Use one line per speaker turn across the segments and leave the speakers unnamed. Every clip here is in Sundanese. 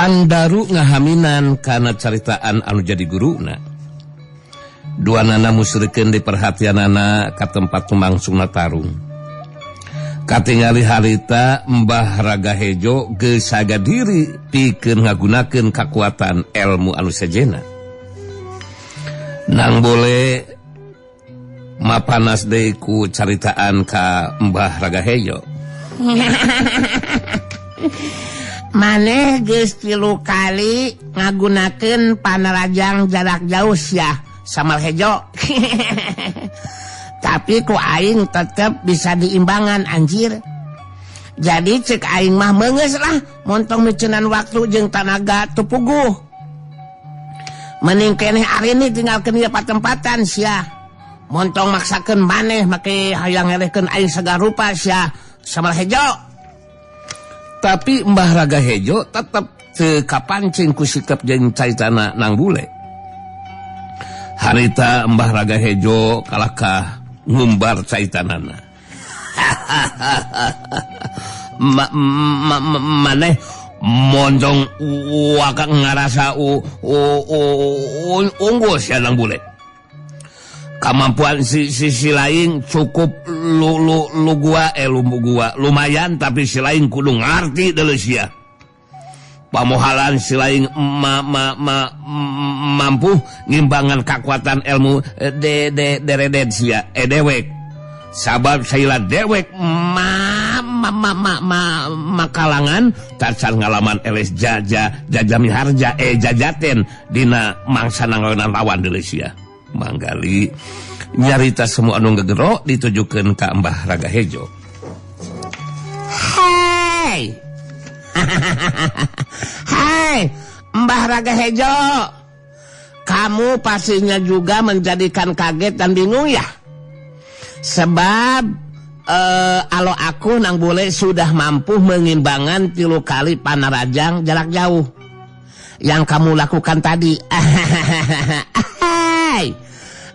Kang Daru ngahaminan kana caritaan anu jadi guruna. Duanana musrikeun di perhatianana ka tempat tumangsungna tarung. Katingali harita Mbah Raga Hejo geus saga diri pikeun ngagunakeun kakuatan elmu anu sejenna. Nang boleh mapanas deui ku caritaan ka Mbah Raga Hejo.
Maneh geus 3 kali ngagunakeun panarajang jarak jauh sia Samal Hejo. Tapi ku aing tetep bisa diimbangan anjir. Jadi cek aing mah meungeus lah montong micenan waktu jeung tanaga teu puguh. Mending keneh arini tinggalkeun ieu patempatan sia. Montong maksakeun maneh make hayang ngelehkeun aing sagarupa sia Samal Hejo.
Tapi Mbah Raga Hejo tetep teu kapancing ku sikap jeung caritana Nang Bule. Harita Mbah Raga Hejo kalakah ngumbar caitanana. Maneh monjong waka ngarasa unggul sia Nang Bule. Kamampuan si lain cukup lu gua lumayan, tapi si lain kudu ngarti deuleu sia. Pamohalan si lain mampu ngimbangan kakuatan ilmu deredet sia dewek. Sabab saila dewek makalangan tacan ngalaman eles jajami harja jajaten dina mangsa nanglonan lawan deuleu sia. Manggali nyarita semua anu gegero ditujukeun ka Mbah Raga Hejo.
Hai. Hai, Mbah Raga Hejo. Kamu pastinya juga menjadikan kaget dan bingung ya. Sebab alo aku Nang Bule sudah mampu mengimbangan 3 kali panarajang jarak jauh yang kamu lakukan tadi. Hai,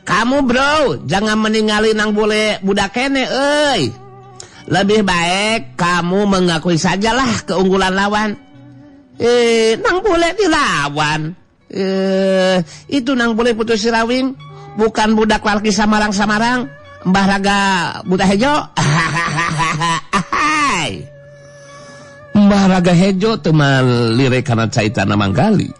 kamu bro, jangan meninggali Nang Bule budak kene, euy. Lebih baik kamu mengakui sajalah keunggulan lawan. Nang Bule dilawan. Itu Nang Bule putus sirawing, bukan budak laki samarang-samarang, Mbah Raga Buta Hejo. Hai.
Mbah Raga Hejo teu malire kana caitana Manggali.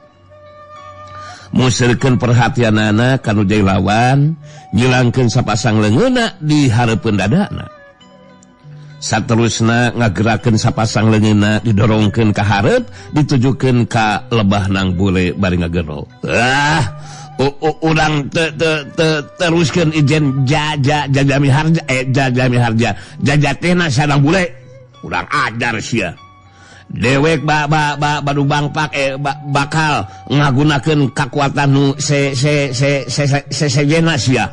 Musirkeun perhatianana kanu jadi lawan, nyilangkeun sapasang leungeunna di hareupeun dadana. Saterusna ngagerakeun sapasang leungeunna didorongkeun ka hareup, ditujukeun ka lebah Nang Bule bari ngagero. Urang teruskeun ijen jajami harja jajami harja jajatehna sia Nang Bule. Urang ajar sia. Dewek badu bangpak bakal ngagunakeun kakuatan nu sejena sia.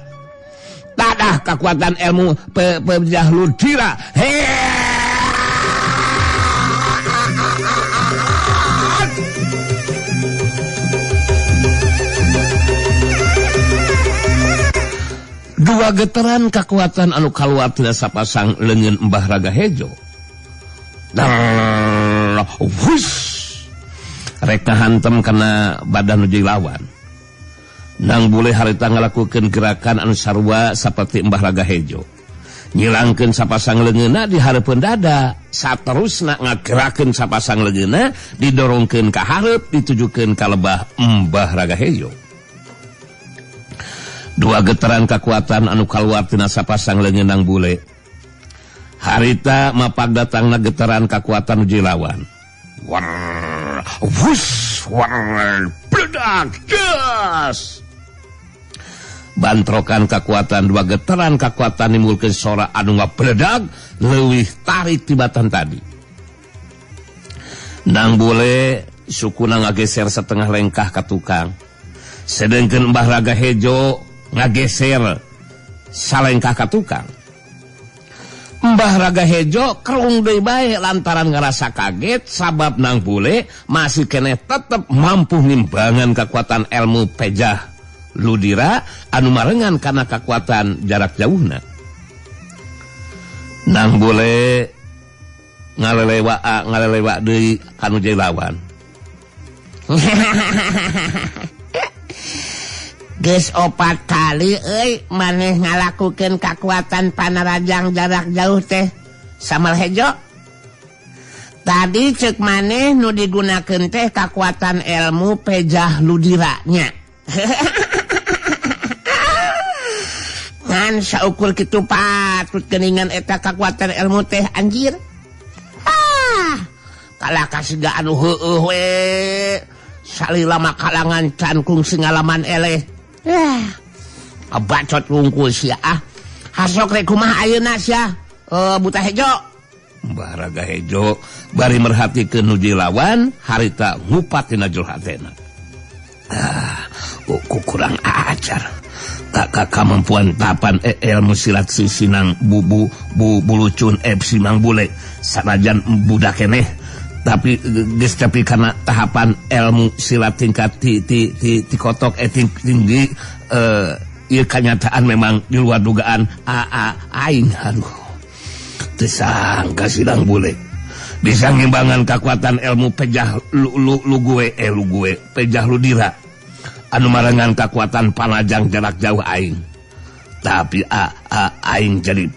Tadah kakuatan ilmu pejah ludira. Dua getaran kakuatan anu kaluar tina sapasang leungeun Mbah Raga Hejo. Wus, rek hantem kana badan nu lawan. Nang Bule harita ngalakukeun gerakan anu sarua saperti Mbah Raga Hejo. Nyilangkeun sapasang leungeunna di hareupeun dada, saterusna ngagerakeun sapasang leungeunna didorongkeun ka hareup ditujukeun ka lebah Mbah Raga Hejo. Dua getaran kakuatan anu kaluar tina sapasang leungeun Nang Bule. Harita mapak datangna getaran kakuatan uji lawan. War, wus, war, bledak, das. Bantrokan kekuatan dua getaran kekuatan nimbulkeun sora anu ngabledag leuwih tarik tibatan tadi. Nang Bule sukuna ngageser setengah lengkah ka tukang. Sedengkeun Mbah Raga Hejo ngageser salengkah ka tukang. Mbah Raga Hejo kerung deui bae lantaran ngerasa kaget sabab Nang Bule masih keneh tetep mampu nimbangan kekuatan ilmu pejah ludira anu marengan kana kekuatan jarak jauhna. Nang Bule ngalelewa deui kanu jadi lawan.
Geus 4 kali euy maneh ngalakukeun kakuatan panarajang jarak jauh teh Samal Hejo. Tadi cek maneh nu digunakeun teh kakuatan ilmu pejah ludira nya. Ngan saukur kitu patut geuningan eta kakuatan ilmu teh anjir. Ah, kalah kasiga anu heueuh we. Salila makalangan can kungsi ngalaman eleh. Bacot wungkul sia ah. Hasok rek kumaha ayeuna sia? Buta Hejo.
Mbah Raga Hejo bari merhatikeun nu lawan harita ngupat dina jero hatena. Ah, ku kurang ajar. Kakak kemampuan tapan ilmu silat si Sinang bu bulucun Sinang bule sanajan budak keneh tapi geus tapi karena tahapan ilmu silat tingkat ti kotok tinggi ieu kanyataan memang di luar dugaan aing. Aduh, teu sangka Sinang bule bisa ngimbangan kekuatan ilmu pejah lu gue pejah ludira anu marengan kekuatan panajang jarak jauh aing. Tapi aing jadi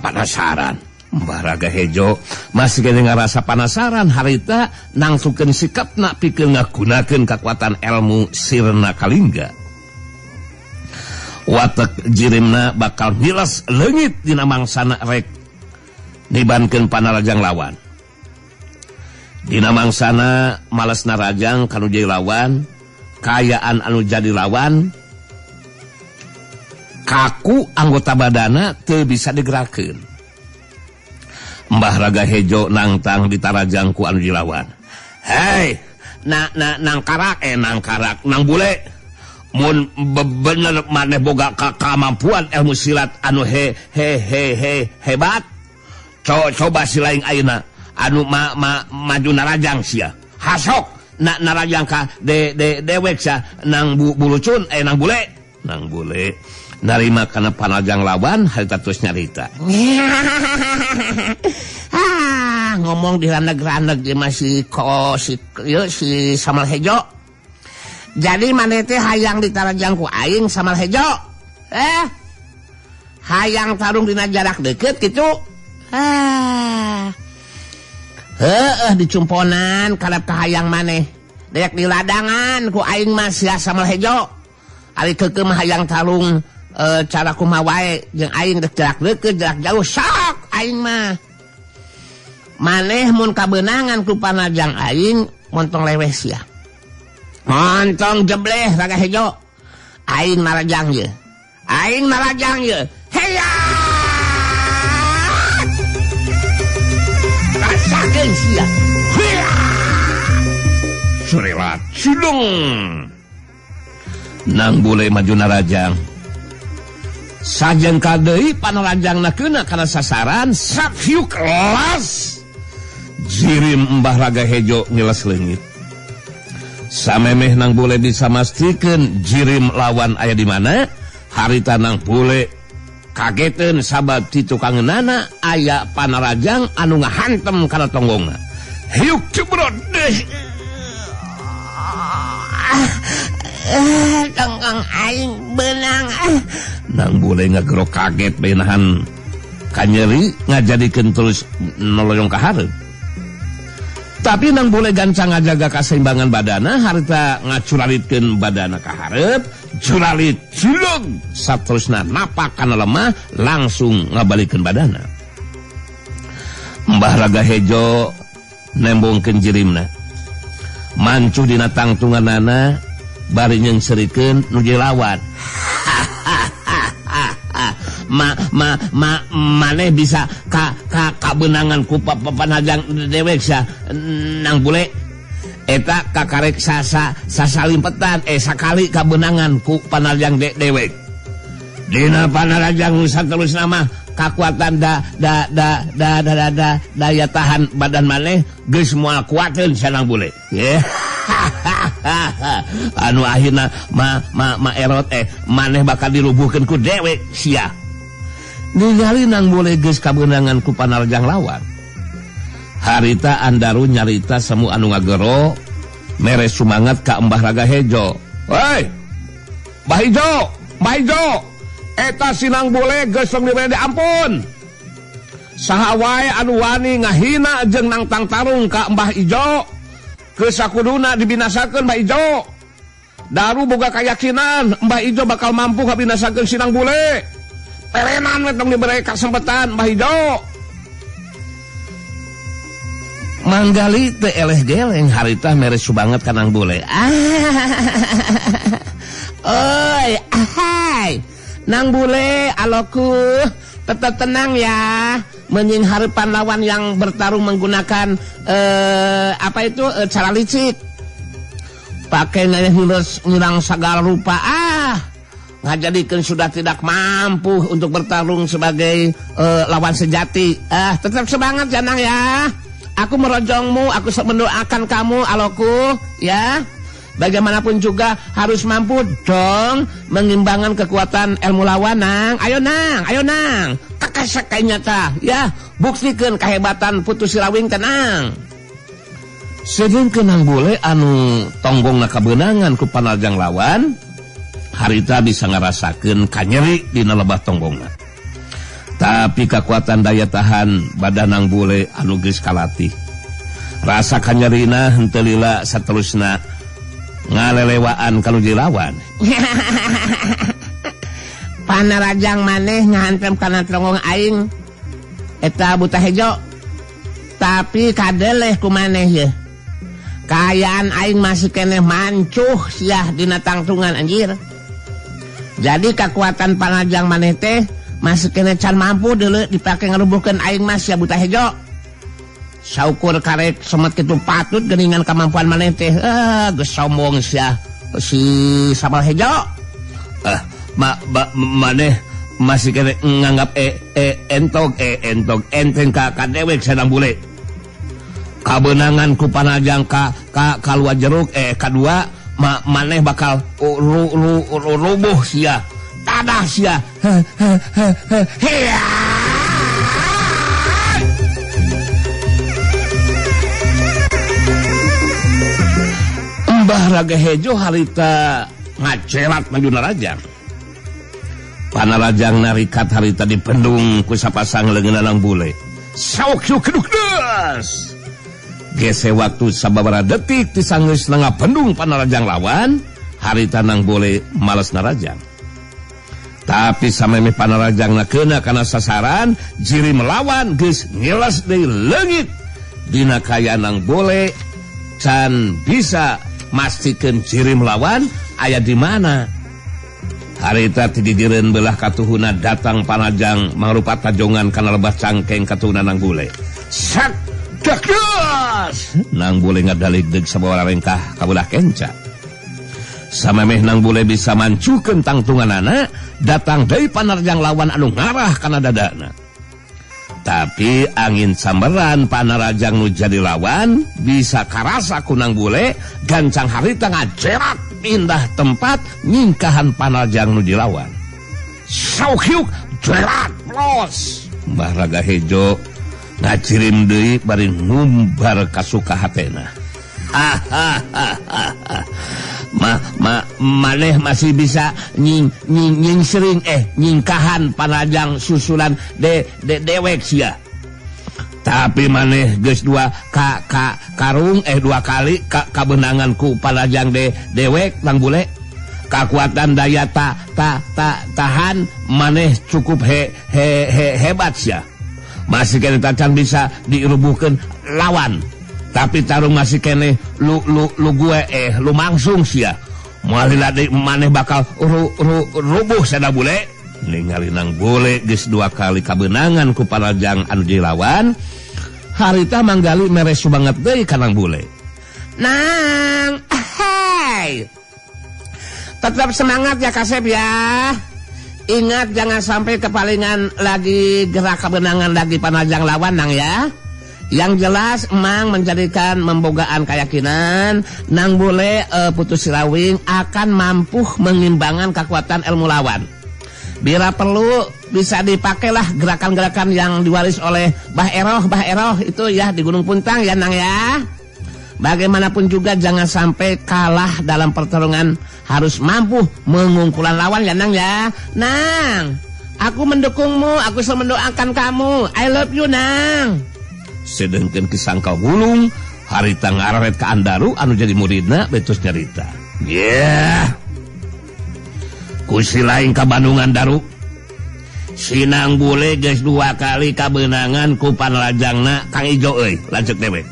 panasaran. Mbah Raga Hejo masih kene ngarasa panasaran harita nangsukeun sikapna pikeun ngagunakeun kekuatan ilmu Sirna Kalingga. Watek jirimna bakal ngilas leungit dina mangsana rek nibankeun panarajang lawan. Dina mangsana males narajang kanu jadi lawan, kayaan anu jadi lawan kaku anggota badana teu bisa digerakkeun. Mbah Raga Hejo nangtang ditarajang ku anu dilawan. Hei, nang karak nang bule mun bener maneh boga kemampuan ilmu silat anu he hebat. Coba silaing ayeuna anu maju narajang sia. Hasok narajang ka dewek sia nang bulucun nang bule. Nang bule narima kana panajang lawan harita terus nyarita.
Ah, ngomong di raneg-raneg dia masih si Samal Hejo. Jadi maneh teh hayang ditarajang ku aing Samal Hejo. Hayang tarung dina jarak deket gitu. Ah. Heueuh dicumponan karep ka hayang maneh. Dayak di ladangan ku aing mah sia Samal Hejo. Ari keukeuh mah hayang tarung cara kumaha wae jeung aing dek jarak deukeut jarak jauh sok aing mah. Maneh mun kabeunangan ku panajang aing montong leweh sia. Montong jebleh Raga Hejo. Aing narajang ye. Aing narajang ye. Heya! Rasakeun sia.
Heya! Surelat cidung. Nang bule maju narajang. Sajeng kadeui panarajangna keuna kana sasaran safiuk kelas. Jirim Mbah Raga Hejo ngiles leungit. Samemeh nang bule bisa mastikeun jirim lawan aya di mana, harita nang bule kageteun sabab ti tukangeunana aya panarajang anu ngahantem kana tonggongna. Hiuk cebrot deh.
Tonggong aing beunang.
Nang bule ngagero kaget bae nahan kanyeri ngajadikeun terus noloyong ka hareup. Tapi nang bule gancang ngajaga kaseimbangan badana harita ngacuralitkeun badana ka hareup, curalit julug saterusna napak kana lemah langsung ngabalikeun badana. Mbah Raga Hejo nembongkeun jirimna. Mancuh dina tangtunganana bari nyeungseurikeun nu lawan. Maneh bisa kabeunangan ku papanajang dewek sia nang bule eta kakarek sasalimpetan sakali kabeunangan ku panajang dewek. Dina panarajang nu saterusna mah kakuatan da da da da da da da daya tahan badan maneh geus moal kuateun sia nang bule. Anu akhirna ma erot maneh bakal dirubuhkeun ku dewek sia. Ningali nang bule geus kabeunangan ku panarjang lawan. Harita andaru nyarita semu anu ngagero Mere sumangat ka Mbah Raga Hejo. Hei, Mbah Ijo, Mbah Ijo, eta sinang bule geus tong dibere ampun. Saha wae anu wani ngahina jeung nangtang tarung ka Mbah Ijo, geus sakuduna dibinasakeun Mbah Ijo. Daru boga kayakinan Mbah Ijo bakal mampu ngabinasakeun sinang bule. Perenan we tong dibere kasempatan Mbah Ijo. Manggali teu eleh geleng harita mere subanget ka Nang Bule.
Oi, ahai. Nang Bule, aloku, tetap tenang ya. Menying harapan lawan yang bertarung menggunakan cara licik. Pakai ngirang segala rupa. Ngajadikeun sudah tidak mampu untuk bertarung sebagai lawan sejati. Tetap semangat ya Nang ya. Aku merojongmu, aku mendoakan kamu, aloku, ya. Bagaimanapun juga harus mampu dong mengimbangkan kekuatan ilmu lawan, Nang. Ayo Nang, ayo Nang. Kakak nyata, ya. Buktikan kehebatan Putu Sirawing tenang.
Sedengkeun Nang Bule anu tonggongna kabeunangan ku panarjang lawan, harita bisa ngarasakeun kanyeri dina lebah tonggongna. Tapi kekuatan daya tahan badan Nang Bule anu geus kalatih. Rasa kanyerina henteu lila saterusna ngalelewaan ka nu dilawan.
Panarajang maneh ngahantem kana tonggong aing eta buta hejo. Tapi kadeleh ku maneh ye. Kaayaan aing masih keneh mancuh siah dina tangtungan anjir. Jadi kekuatan panarajang maneh teh masih kene can mampu dulu dipakai ngerubuhkan aing mas ya buta hejo. Saukur karek semet kitu patut geningan kemampuan maneh teh. Geus sombong sia si Samal Hejo.
Maneh masih kene nganggap entog enteng ka dewek sedang bule. Kabeunangan ku panajang ka kalua jeruk kadua maneh bakal rubuh sia. Dadah sia. Mbah Raga Hejo harita ngacelat maju narajang. Panarajang narikat harita dipendung ku sapasang leungeun Nang Bule. Saok yuk keduk des. Gese waktu sababaraha detik tisanggeus ngapendung panarajang lawan, harita Nang Bule males narajang. Tapi samemeh panarajangna keuna kana sasaran, jiri melawan geus ngiles deui leungit. Dina kaayaan Nang Bule can bisa mastikeun jiri melawan aya di mana. Harita ti didireun belah katuhuna datang panajang mangrupa tajongan kana lebah cangkeng katuhuna Nang Bule. Sak dakdas. Nang Bule ngadalig deug sababaraha rengkah ka belah kenca. Samemeh Nang Bule bisa mancukeun tangtunganana, datang deui panarjang lawan anu ngarah kana dadana. Tapi angin samberan panarajang nu jadi lawan bisa karasa ku Nang Bule, gancang harita ngajerat pindah tempat nyingkahan panarjang nu dilawan. Sauhyuk jerat los. Mbah Raga Hejo ngacirim deui bari ngumbar kasuka hatena. Maneh masih bisa nying sering nyingkahan panajang susulan dewek sia. Tapi maneh geus dua karung dua kali kabeunangan ku panajang dewek Nang Bule. Kakuatan daya tahan maneh cukup hebat sia. Masih kene tacan bisa dirubuhkeun lawan. Tapi tarung masih kene lu gue lu mangsung sia. Moal maneh bakal rubuh sada bule. Ningali Nang Bule geus dua kali kabeunangan ku panajang anu dilawan, harita manggali mere sumanget deui ka Nang Bule.
Nang, hai. Tetap semangat ya Kasep ya. Ingat jangan sampai kepalingan lagi gerak kebenangan lagi panajang lawan Nang ya. Yang jelas emang menjadikan membogaan keyakinan Nang Bule Putu Sirawing akan mampu mengimbangan kekuatan ilmu lawan. Bila perlu bisa dipakailah gerakan-gerakan yang diwaris oleh Bah Eroh itu ya di Gunung Puntang ya Nang ya. Bagaimanapun juga jangan sampai kalah dalam pertarungan. Harus mampu mengungkulan lawan ya Nang ya. Nang, aku mendukungmu, aku selalu mendoakan kamu. I love you Nang.
Sedengkeun Ki Sangkal Wulung harita ngararet ka Andaru anu jadi muridna betus nyarita. Yeah. Kusi lain ka Bandungan Daru. Sinang bule geus dua kali kabeunangan ku panlajangna Kang Ijo euy, lanceuk dewek.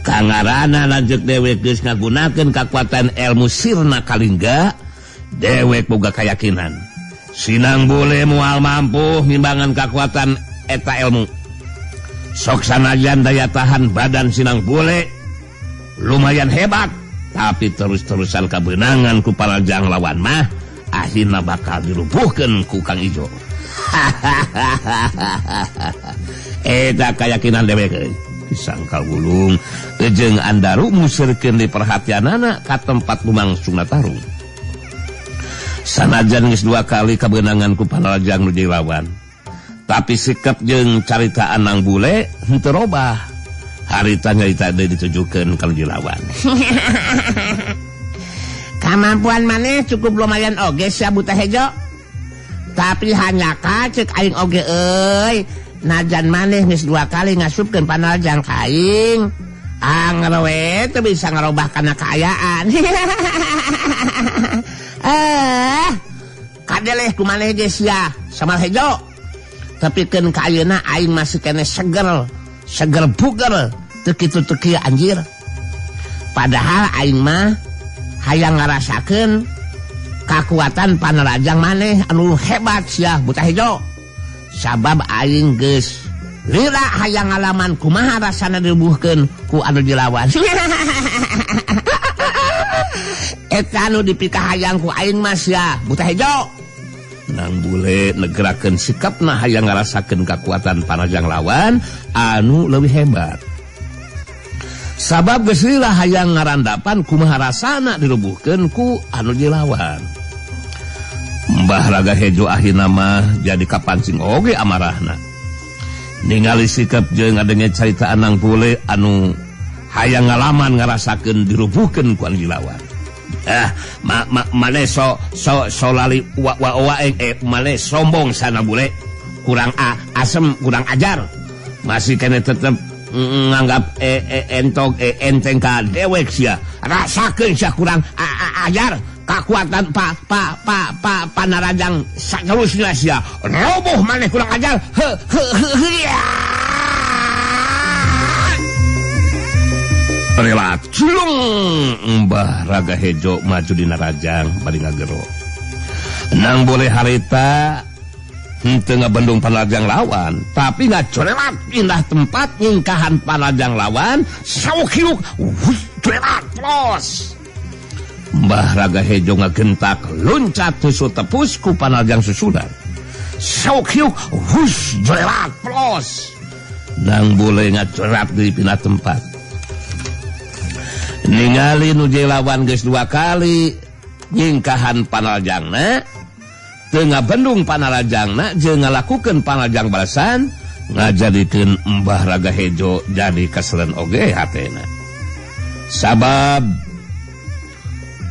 Kangarana lanceuk dewek geus ngagunakeun kakuatan ilmu sirna kalingga, dewek boga kayakinan. Sinang bule moal mampu ngimbangan kakuatan eta ilmu. Sok sanajan daya tahan badan Sinang bule lumayan hebat, tapi terus-terusan kabeunangan ku panlajang lawan mah akhirna bakal dirubuhkeun ku Kang Ijo. Eta kayakinan dewek euy. Ki Sangkal Wulung jeung Andaru musirkeun di perhatianana ka tempat lumangsungna tarung. Sanajan geus dua kali kabeunangan ku panlajang nu jadi lawan, tapi sikap jeung caritaan Nang Bule henteu robah. Harita nyarita deui ditujukeun ka nu jadi lawan.
Kamampuan maneh cukup lumayan oge sia Buta Hejo. Tapi hanya kacek aing oge euy. Najan maneh geus dua kali ngasupkeun panalajang ka aing. Anger we teu bisa ngarobah kana kaayaan. Kadeleh ku maneh ge sia Samal Hejo. Tapi keun ka ayeuna aing masih keneh seger, seger buger, teu kitu teu kieu anjir. Padahal aing mah hayang ngarasakeun kakuatan panarajang maneh anu hebat sia Buta Hejo. Sabab aing geus lila hayang ngalaman kumaha rasana dirubuhkeun ku anu dilawan. Eta anu dipikahayang ku aing mah sia Buta Hejo.
Nang Bule negerakeun sikapna hayang ngarasakeun kakuatan panarajang lawan anu leuwih hebat. Sabab geus lila hayang ngarandapan kumaha rasana dirubuhkeun ku anu dilawan. Mbah Raga Hejo akhirna mah jadi kapancing oge amarahna. Ningali sikap jeung ngadenge carita Nang Bule anu hayang ngalaman ngarasakeun dirubuhkeun ku anu dilawan. Mane so so so lali wa wa wa mane sombong sana bule, kurang asem, kurang ajar. Masih kene tetep nganggap entog enteng ka dewek sia. Rasakeun sia kurang ajar kakuatan pa pa pa pa panarajang saterusna sia. Roboh maneh kurang ajar. He he he ya. Relat cilung Mbah Raga Hejo maju dina rajang bari ngagero. Nang boleh harita henteu ngabendung panarajang lawan, tapi ngacorelat pindah tempat nyingkahan panarajang lawan, sauk hiuk corelat los. Mbah Raga Hejo ngagentak loncat susu tepus ku panarajang susulan. Sauk hiuk hus corelat los. Nang boleh ngacorelat di pindah tempat. Ningali nu lawan geus dua kali nyingkahan panarajangna, teu ngabendung panarajangna jeung ngalakukeun panarajang balasan, ngajadikeun Mbah Raga Hejo jadi keselen oge hatena. Sabab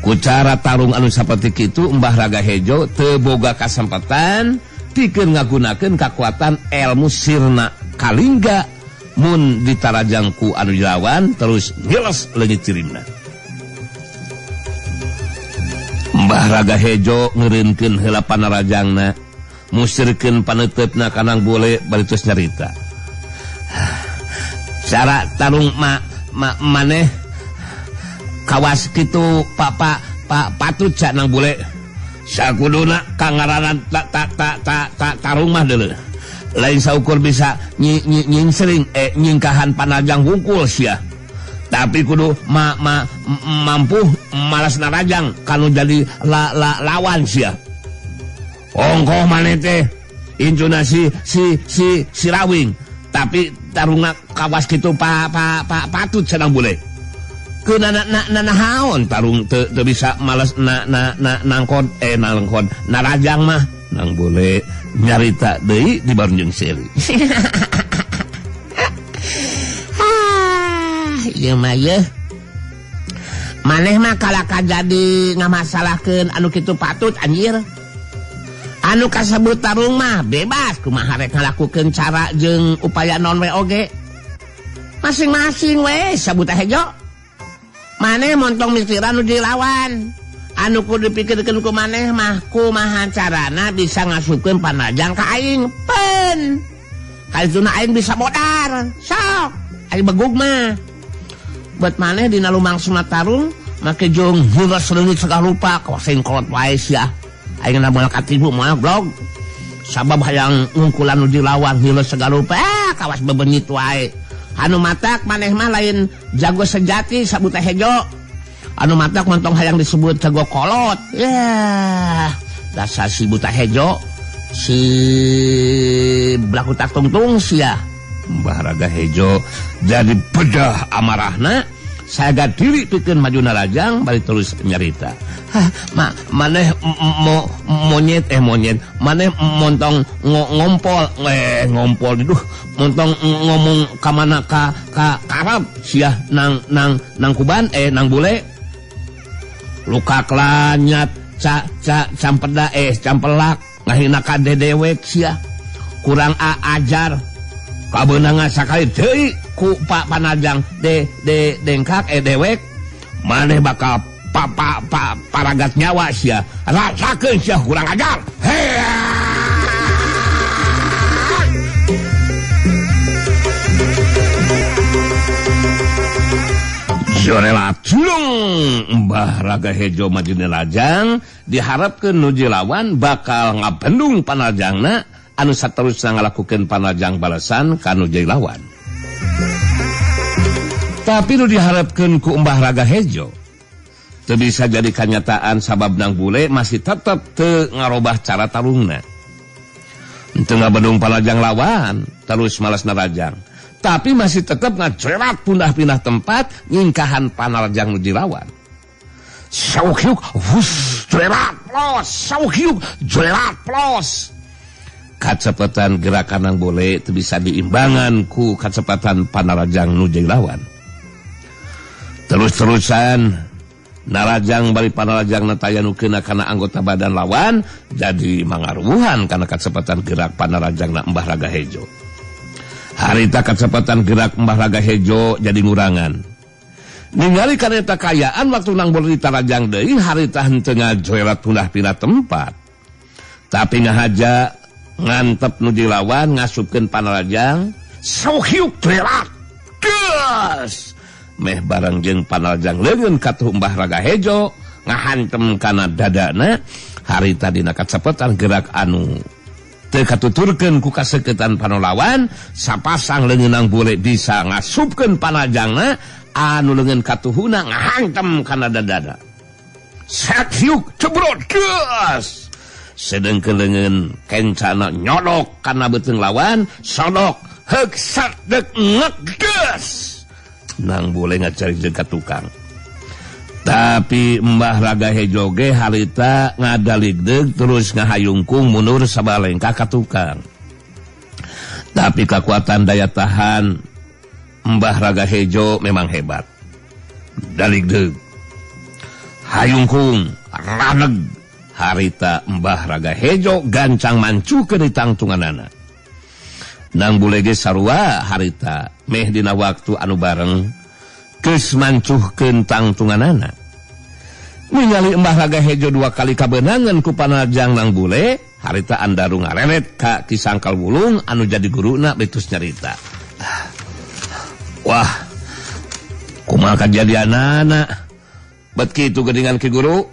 ku cara tarung anu saperti kitu Mbah Raga Hejo teu boga kasempatan pikeun ngagunakeun kakuatan ilmu sirna kalingga mun ditarajang ku anu dilawan terus ngiles leungit cirimna. Mbah Raga Hejo ngeureunkeun heula panarajangna, musirkeun paneuteup-na ka Nang Bule bari terus nyarita.
Cara tarung maneh kawas kitu pa pa pa patut sia Nang Bule.
Sakuduna kangaranan ta ta ta ta ta tarung mah deuleu. Lain saukur bisa nyingsering nyingkahan panarajang hungkul sia. Tapi kudu mampu malas narajang kanu jadi lawan sia. Ongkoh maneh teh incuna si rawing, tapi tarungna kawas kitu pa pa pa patut cenah bule. Keuna na naon tarung teu bisa malas na na na nangkon nangkon narajang mah. Nang bule nyarita deui di barunjung seuri.
ieu mah yeuh. Maneh mah kalaka jadi ngamasalahkeun anu kitu patut anjir. Anu kasebut tarung mah bebas kumaha rek ngalakukeun cara jeung upaya non we oge. Masing-masing we sabuta hejo. Maneh montong mikiran nu dilawan. Anu kudu dipikirkeun ku maneh mah kumaha carana bisa ngasupkeun panajang ka aing. Pen. Kalituna aing bisa modar. Sok, aing begug mah. Buat maneh dina lumangsuna tarung make jeung heureus leungit segala rupa kawas kolot wae sia. Aing na moal katipu moal blog. Sabab hayang ngungkulan nu dilawan heureus segala rupa kawas bebenyit wae. Anu matak maneh mah lain jago sejati sabuta hejo. Anu matak montong hayang disebut jago kolot. Yah, dasar si buta hejo si belaku tak tungtung sia. Mbah Raga Hejo jadi bedah amarahna saga diri pikeun maju narajang bari terus nyarita. Hah, maneh monyet maneh montong ngompol ngompol duh montong ngomong ka mana ka karep sia nang nang nang kuban nang bule luka kelanyat ca ca campeda campelak ngahina ka dedewek sia kurang ajar kabeunangan sakali deui ku Pak Panajang de de dengkak dewek maneh bakal pa pa pa paragat nyawa sia rasakeun sia kurang ajar. Jorela tulung Mbah Raga Hejo maju lajang diharapkeun nu lawan bakal ngabendung panajangna anu saterusna ngalakukeun panajang balasan ka nu jadi lawan. Tapi nu diharapkeun ku Mbah Raga Hejo teu bisa jadi kanyataan sabab nang bule masih tetep teu ngarobah cara tarungna. Teu ngabendung panajang lawan terus malas narajang. Tapi masih tetep ngacerat pindah-pindah tempat nyingkahan panarjang nu dilawan. Sauhyuk wus jerat plos sauhyuk jerat plos. Kacepatan gerakan nang bule teu bisa diimbangan ku kacepatan panarajang nu jadi lawan. Terus-terusan narajang bari panarajang taya nu keuna kana anggota badan lawan jadi mangaruhan kana kacepatan gerak panarajang na Mbah Raga Hejo. Harita kacepatan gerak Mbah Raga Hejo jadi ngurangan. Ningali kana eta kayaan waktu nang bule ditarajang deui harita henteu ngajoerat pindah-pindah tempat. Tapi ngahaja ngantep nu dilawan ngasupkeun panarajang sauhyuk berat gas meh bareng jeung panarajang leungeun katuh Mbah Raga Hejo ngahantem kana dadana harita dina kacepetan gerak anu teu katuturkeun ku kaseketan panolawan sapasang leungeun bule bisa ngasupkeun panarajangna anu leungeun katuhuna ngahantem kana dadana sakyuk cebrot gas sedengkeun leungeun kencana nyodok kana beuteung lawan sodok heuk sadek ngeges nang bule ngacari jeung ka tukang. Tapi Mbah Raga Hejo ge harita ngadaligdeug terus ngahayungkung mundur sabalengkah ka tukang. Tapi kekuatan daya tahan Mbah Raga Hejo memang hebat. Daligdeug hayungkung raneg harita Mbah Raga Hejo gancang mancukeun di tangtunganana. Nang bule ge sarua harita meh dina waktu anu bareng geus mancuhkeun tangtunganana. Ningali Mbah Raga Hejo dua kali kabeunangan ku panajang nang bule, harita andaru ngareret ka Ki Sangkal Wulung anu jadi guruna betus nyarita. Wah, kumaha kajadianana? Bet kitu geuningan Ki Guru?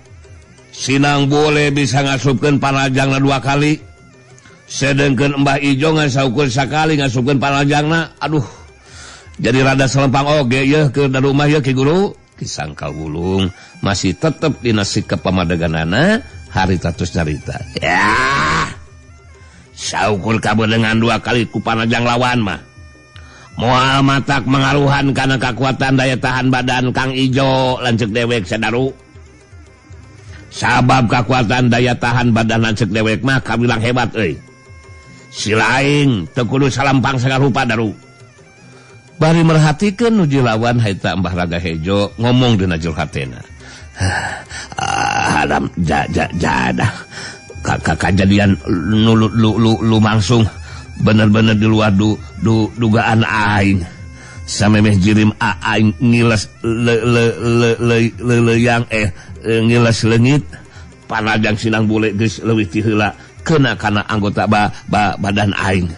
Sinang bule bisa ngasupkeun panajangna dua kali. Sedengkeun Mbah Ijo ngan saukur sakali ngasupkeun panajangna. Aduh. Jadi rada selempang oge yeuh keur da rumah yeuh Ki Guru. Ki Sangkal Wulung masih tetep dina sikap pamadeganana harita tos nyarita. Yah. Saukur kabeunangan dua kali ku panajang lawan mah. Moal matak mangaruhan kana kakuatan daya tahan badan Kang Ijo lanceuk dewek sadaru. Sabab kekuatan daya tahan badan lanceuk dewek mah kabilang hebat euy. Si lain teu kudu salampang sagala rupa daru.
Bari merhatikeun nu lawan harita Mbah Raga Hejo ngomong dina jero hatena. Adam jadah kajadian nu lumangsung bener-bener di luar dugaan aing. Samemeh jirim aing ngiles leleyang ngiles leungit panajang sinang bule geus leuwih ti heula kena kana anggota badan aing.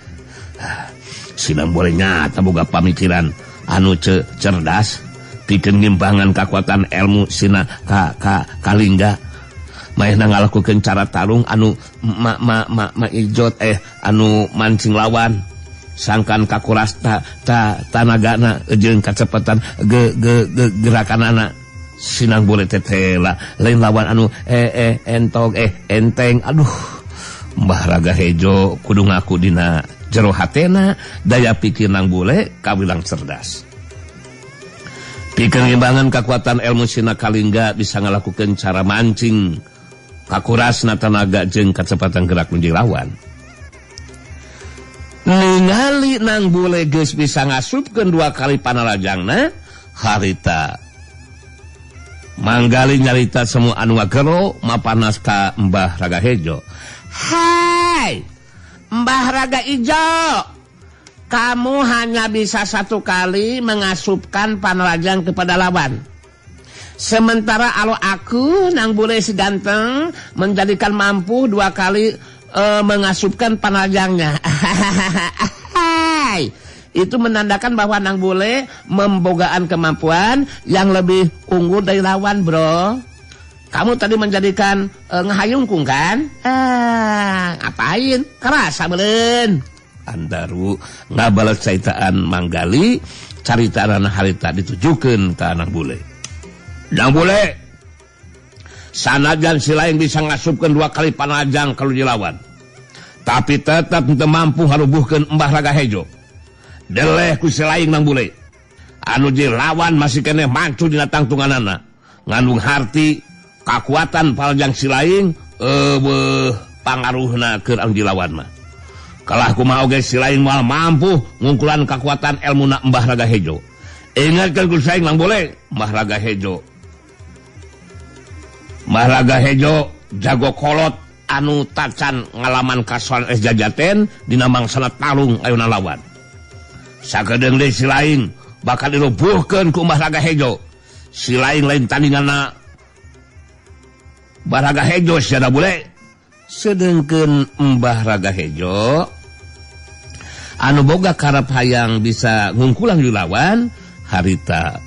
Sinang bule nyata boga pamikiran anu cerdas pikeun ngimbangan kakuatan ilmu sina ka kalingga. Maehna ngalakukeun cara tarung anu ma ijot anu mancing lawan sangkan kakuras ta tanagana jeung kacepatan gerakanana. Sinang bule tetela lain lawan anu entog enteng. Aduh, Mbah Raga Hejo kudu ngaku dina jero hatena daya pikir nang bule kawilang cerdas. Pikeun ngimbangan kakuatan ilmu sina kalingga bisa ngalakukeun cara mancing kakurasna tanaga jeung kacepatan gerak nu lawan. Ningali nang bule geus bisa ngasupkeun dua kali panalajangna harita manggali nyarita semua anu ngagero mapanas ka Mbah Raga Hejo.
Hai Mbah Raga Ijo, kamu hanya bisa satu kali mengasupkan panalajang kepada lawan. Sementara alo aku nang bule si ganteng menjadikan mampu dua kali mengasupkan panalajangnya. Itu menandakan bahwa nang bule membogaan kemampuan yang lebih unggul dari lawan, bro. Kamu tadi menjadikan ngehayungkung kan? Ngapain? Kerasa belen.
Andaru ngabales caitaan manggali caritaan harita ditujukeun ka nang bule. Nang bule sanajan si lain bisa ngasupkeun dua kali panajang kalau dilawan, tapi tetap teu mampu harubuhkeun Mbah Raga Hejo. Deleh ku si lain nang bule anu dilawan masih keneh mancu dina tangtunganana ngandung harti kakuatan paljang si lain eueuh pangaruhna keur anu dilawan mah. Kalah kumaha oge si lain moal mampu ngungkulan kakuatan elmuna Mbah Raga Hejo. Ingatkeun ku saing nang bule Mbah Raga Hejo. Mbah Raga Hejo jago kolot anu tacan ngalaman kasuan es jajaten dina mangsana tarung ayeuna lawan. Sakedeung deui si lain bakal dirubuhkeun ku Mbah Raga Hejo. Si lain lain tandinganna Mbah Raga Hejo sia bule. Sedengkeun Mbah Raga Hejo anu boga karep hayang bisa ngungkulan di lawan harita